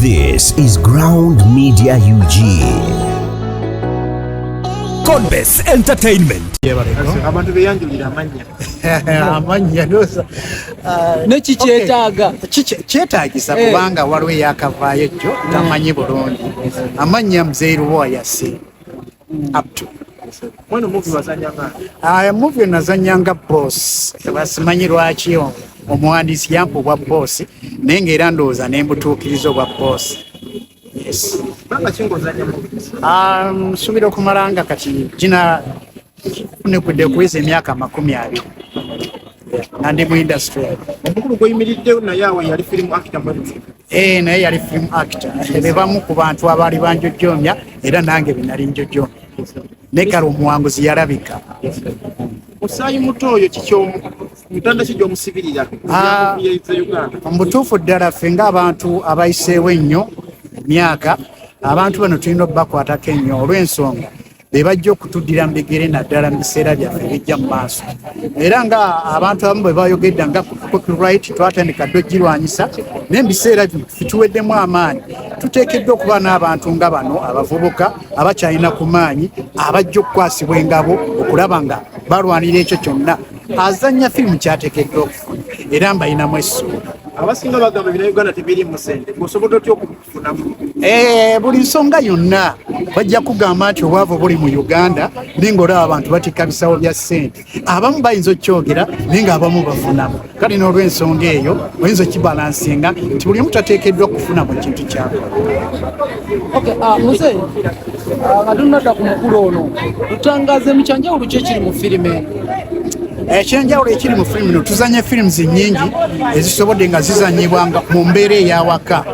This is Ground Media UG. Conbes Entertainment. Abantu beyanjulira amannya. Amannya ndowooza Nekikyetaaga. Kyetaagisa kubanga waliwo eyakavaayo jjo tamanyi bulungi amannya. Muzeeyi Lubowa Yasin Abdu. Mweno movie wazanya nga? Aya, movie nazanya nga boss. Basimanyi lwaki omuwandiisi yampa obwa boss, naye ngaera ndowooza nembutuukiriza obwa boss, yes. Banga kinga ozanya movies? Nsuubira okumala nga kati gina nekudde okuweza emyaka 20 nga ndi mu industry. Omukulu gweyimiridde naye awo yali film actor mwenu? Eh, naye yali film actor. Be bamu ku bantu abaali banjojjomya era nange be nali njojjomya, naye kale omuwanguzi yalabika. Musaayi muto oyo kikyomu mutanda ki gyomusibirira Ah. za Uganda? Mu butuufu ddala, ffe ng'abantu abayiseewo ennyo emyaka, abantu bano tulina okubakwatako ennyo olw'ensonga be bajja okutuddira mu bigere, naddala mu biseera byaffe ebijja mu maaso. Era nga abantu abamu bwe bayogedda nga copyright twatandika dde ogirwanyisa, naye mu biseera bino ffe tuweddemu amaanyi, tuteekeddwa okuba n'abantu nga bano abavubuka abakyalina ku maanyi, abajja okukwasibwa engabo okulaba nga balwanira ekyo kyonna azannya firimu kyateekeddwa okufuna, era mbalinamu essuubi. Abasinga bagamba bina Uganda tebirimu sente, gweosobodde otya okufunamu? Eh, buli nsonga yonna bajja kugamba nti obwavu buli mu Uganda, naye ngaolaba abantu batikka bisawo bya ssente. Abamu bayinza okukyogera, naye ng'abamu bafunamu. Kale n'olwensonga eyo oyinza okibalansinga nti buli omu tateekeddwa kufuna mu kintu kyakola. Okay, muzeeyi, nga tunadda ku mukulu ono, tutangaze mu kyanjawulo ki ekiri mu firimu eno? Ekyenjawulo ekiri mu firimu eno, tuzanya firimu nyingi ezisobodde nga zizanyibwa nga mu mbeera eyawaka,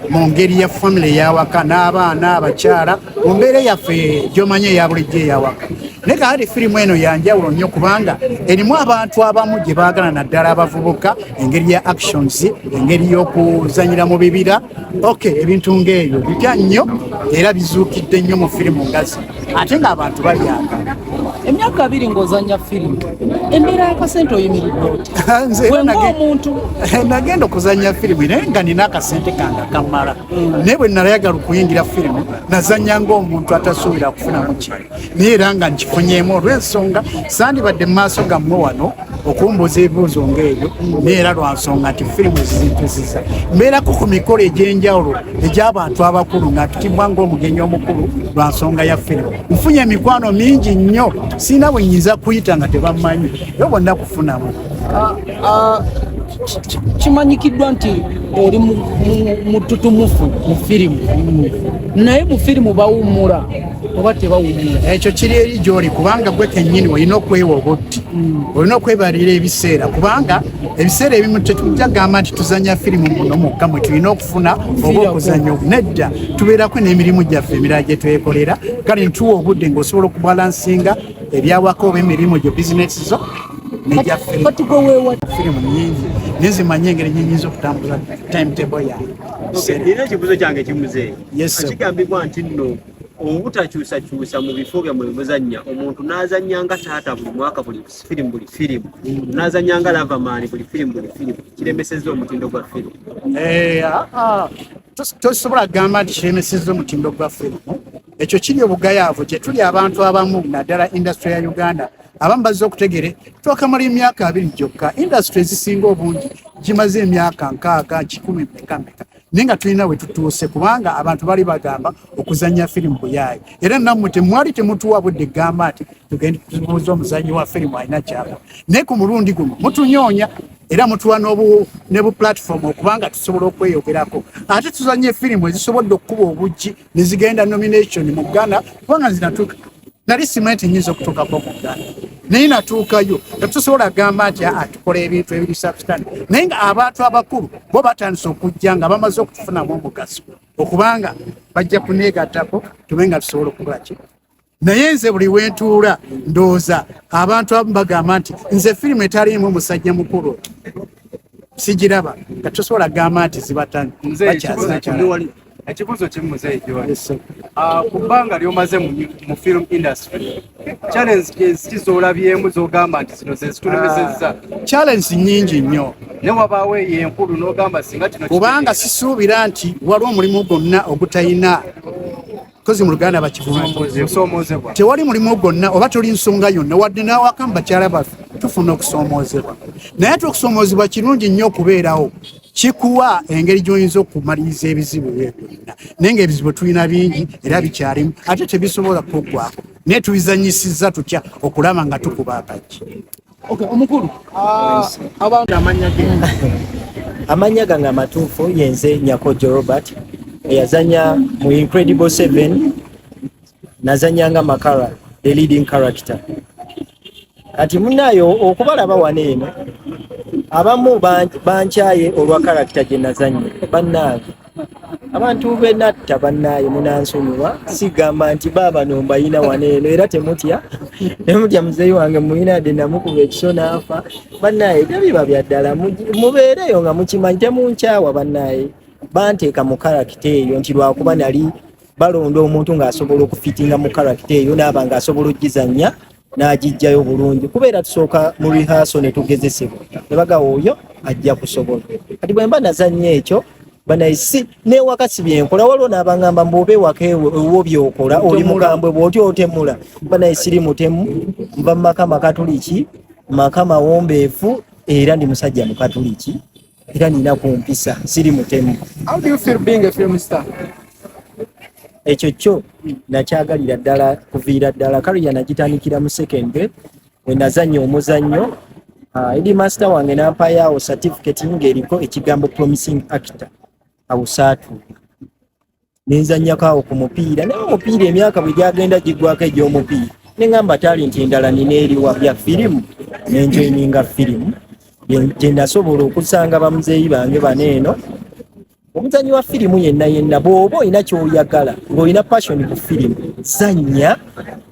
mu ngeri ya family eyawaka n'abaana, abakyala, mu mbeera yaffe gyomanyi eya bulijjo eyawaka. Naye kakati firimu eno yanjawulo nnyo kubanga erimu abantu abamu gye baagala, naddala abavubuka, engeri ya actions, engeri y'okuzanyira mu bibira. Ok, ebintu ng'ebyo bipya nnyo era bizuukidde nnyo mu firimu ngazi, ate ng'abantu babyagala. Emyaka 20 ng'ozannya firimu, embeera y'akasente oyimiridde otya? Nze Gwe ng'omuntu. Nagenda okuzanya firimu naye nga nina akasente kange akamala, naye bwe nalayagala okuyingira firimu nazanya ng'omuntu atasuubira kufunamu kintu, naye era nga nkifunyeemu olw'ensonga sandibadde mu maaso gammwe wano okumbuuza ebibuuzo ng'ebyo. Naye era lwa nsonga nti firimu ezizintuziza mbeerako ku mikolo egy'enjawulo egy'abantu abakulu nga mpitibwa ng'omugenyi omukulu lwa nsonga ya firimu. Nfunye emikwano mingi nnyo, sirina bwe nyinza kuyita nga tebammanyi, era bonna kufunamu. Ah, kimanyikiddwa nti oli mututumufu mu firimu, naye mu firimu bawummula oba tebawummula? Ekyo kiri eri gy'oli, kubanga gwe kennyini olina okwewa obudde, olina okwebalira ebiseera, kubanga ebiseera ebimu tetujja kugamba nti tuzanya firimu muno mwokka mwe tulina okufuna oba okuzanya. Nedda, tubeerako n'emirimu gyaffe emirala gye twekolera. Kale ntuwa obudde ng'osobola okubalansinga ebyawaka oba emirimu gyo, bizinesi zo nejja firimu. Kati gwe weewa Firimu nyingi, naye zimanye engeri nyenyinza okutambuza timetable yange. Nina ekibuuzo kyange kimuzeeyi. Yes, sir. Kigambibwa nti nno obutakyusakyusa mu bifo byammwe bimuzannya, omuntu n'azannya nga taata buli mwaka, buli firimu buli firimu, n'azannya nga loverman buli firimu buli firimu, kiremesezza omutindo gwa firimu? Eh, tosobola kugamba nti kiremesezza omutindo gwa firimu. Ekyo kiri obugayaavu gye tuli abantu abamu, naddala industry ya Uganda. Abamu bazze okutegere twakamala emyaka 20 gyokka, industry ezisinga obungi gimaze emyaka 60, 100, meka meka, naye nga tulina we tutuuse, kubanga abantu bali bagamba okuzannya firimu buyaayi, era nammwe temwali temutuwa budde gamba nti tugende tubuuze omuzannyi wa firimu alina kyaba. Naye ku mulundi guno mutunyoonya era mutuwa ne bu platform okubanga tusobola okweyogerako, ate tuzanye firimu ezisobodde okukuba obuggi ne zigenda nomination mu Ghana, kubanga nze natuuka nali simanyi nyinza okutuukako mu Ghana, naye natuukayo. Tetusobola kugamba nti aa tukola ebintu ebiri substandard, naye nga abantu abakulu bo batandise okujja nga bamaze okutufunamu omugaso, okubanga bajja kuneegattako tube nga tusobola okukola ki. Naye nze buli wentuula ndowooza abantu abamu bagamba nti nze firimu etaliimu musajja mukulu sigiraba, nga tosobola kugamba nti zibatani. Nze ekibuuzo. Ekibuuzo kimu muzeeyi John. Ah, ku bbanga ly'omaze mu film industry, challenge ki z'olabyemu z'ogamba nti zino ze zitulemesezza? Ah, challenge nnyingi nnyo. Ne wabaawo eyo enkulu n'ogamba singa kino kubanga sisuubira nti waliwo omulimu gwonna ogutayina kozi mu Luganda bakivuga tewali mulimu gwonna oba toli nsonga yonna wadde n'awaka mu bakyala baffe tufuna okusoomoozebwa naye ate okusoomoozebwa kirungi nnyo okubeerawo kikuwa engeri gy'oyinza okumaliriza ebizibu ebyo byonna naye nga ebizibu tulina bingi era bikyalimu ate tebisobola kuggwako naye tubizanyisizza tutya okulaba nga tukuba akajji. Omukulu ah, abantu amannya gange amatuufu yenze Nyakojo Robert eyazanya mu Incredible 7 nazanya nga Makara the leading character. Kati munayo okubalaba wano eno abamu bankyaye olwa character gye nazanya bannange abantu benatta bannaye munansonyiwa sigamba nti baaba no mbayina wano eno era temutya temutya muzeeyi wange muyina de namukuba ekiso n'afa bannaye tebiba bya ddala mubeereyo nga mukimanyi temunkyawa bannaye banteeka mu karakita eyo nti lwakuba nali balonda omuntu ng'asobola okufitinga mu karakita eyo naaba ng'asobola okugizannya n'agijjayo bulungi kubeera tusooka mu rihaaso ne tugezesebwa ne bagawa oyo ajja kusobola kati bwe mba nazannya ekyo banaye si newaka si byenkola waliwo n'abangamba mbu oba ewaka ewuwo byokola oli mukambwe bw'oti otemula banaye siri mutemu nva mu maka makatuliki maka mawombeefu era ndi musajja mukatuliki era nina ku mpisa siri mutemu. How do you feel being a film star? Ekyo kyo nakyagalira ddala kuviira ddala kariya nagitandikira mu secondary we nazannya omuzannyo uh, headmaster wange n'ampayo awo certificate ng'eriko ekigambo promising actor awo saatuuka nenzannyako awo ku mupiira naye omupiira emyaka bwe gyagenda giggwako egy'omupiira ne ŋŋamba talenti endala nina eriwa bya firimu ne njoyininga firimu gye nasobola okusanga bamuzeeyi bange bano eno omuzanyi wa firimu yenna yenna bw'oba olina ky'oyagala ng'olina passion ku firimu zannya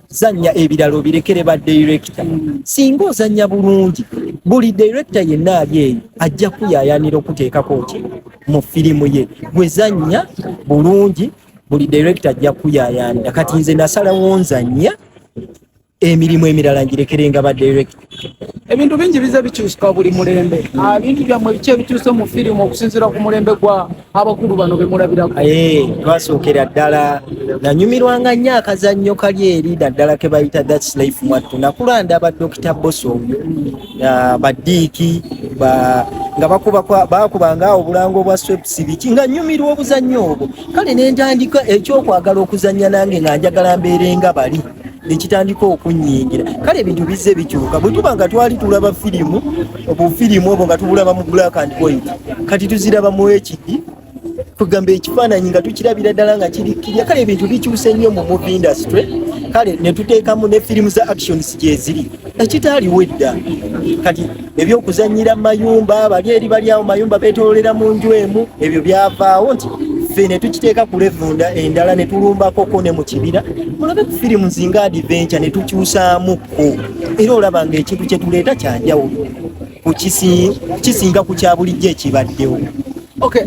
zannya ebirala obirekere ba director singa ozannya bulungi buli director yenna ali eyo ajja kuyayanira okuteekako ki mu firimu ye gwe zannya bulungi buli director ajja kuyayanira kati nze nasalawo nzannya emirimu emirala ngirekerenga ba director ebintu bingi bize bikyuka buli mulembe ah, ebintu byammwe biki ebikyuse mu firimu okusinziira ku mulembe gwa abakulu bano bemulabirako eh, twasookera ddala nanyumirwanga nnyo akazannyo kali eri naddala ke bayita That's Life mwattu nakula ndaba Dokita Boso oyo ah, badiiki nga bakubanga awo obulango bwa sweps biki nga nyumirwa obuzannyo obwo kale ne ntandika ekyokwagala okuzannya nange nga njagala mbeerenga bali nekitandika okunyingira kale ebintu bizze bikyuka bwe tuba nga twali tulaba firimu obufirimu obwo nga tubulaba mu black and white kati tuziraba mu hd kugamba ekifaananyi nga tukirabira ddala nga kiri kirya kale ebintu bikyuse nnyo mu movie industry kale ne tuteekamu ne firimu za actions gyeziri ekitaaliwo edda kati ebyokuzanyira mu mayumba bali eri bali awo mayumba betololera mu nju emu ebyo byavaawo nti ffe ne tukiteeka ku levunda endala ne tulumbakoko ne mu kibira mulabe ku firimu zinga adventure ne tukyusaamuko era olaba nga ekintu kye tuleeta kyanjawulo kisinga ku kya bulijjo ekibaddewo. Okay,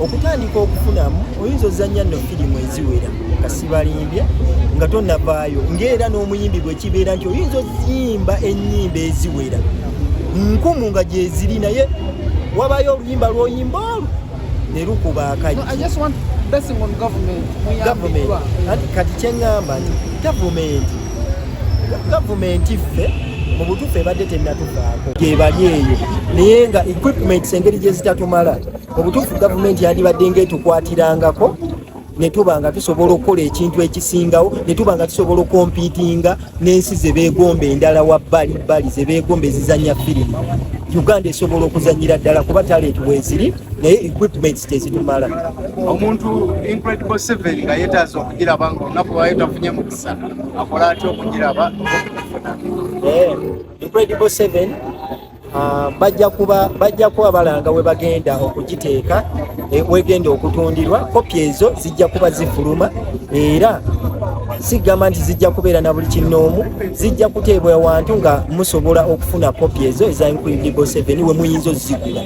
Okutandika okufunamu oyinza ozannya nno firimu eziwera nga sibalimbye nga tonavaayo ng'era n'omuyimbi bwe kibeera nti oyinza ozimba ennyimba eziwera nkumu nga gyeziri naye wabayo oluyimba lw'oyimba olwo ne lukuba akajji. Anti kati kye ŋŋamba nti gavumenti gavumenti ffe mu butuufu ebadde tennatuvaako gyebali eyo naye nga equipments engeri gye zitatumala mu butuufu gavumenti yandibadde nga etukwatirangako ne tuba nga tusobola okukola ekintu ekisingawo ne tuba nga tusobola okompiitinga n'ensi ze beegomba endala wa bbali bbali ze beegomba ezizannya firimu uganda esobola okuzannyira ddala kuba talenti weeziri naye equipments tezitumala omuntu incredible 7 nga yetaaza okugiraba nga olunaku lwayo tafunye mukisa akola atya okugiraba eh, incredible 7 ah, bajja kuba bajja kuba balanga we bagenda okugiteeka eh, wegenda okutundirwa kopi ezo zijja kuba zifuluma era sigamba nti zijja kubeera na buli kinnoomu zijja kuteebwa wantu nga musobola okufuna kopi ezo eza incredible 7 we muyinza ozigula.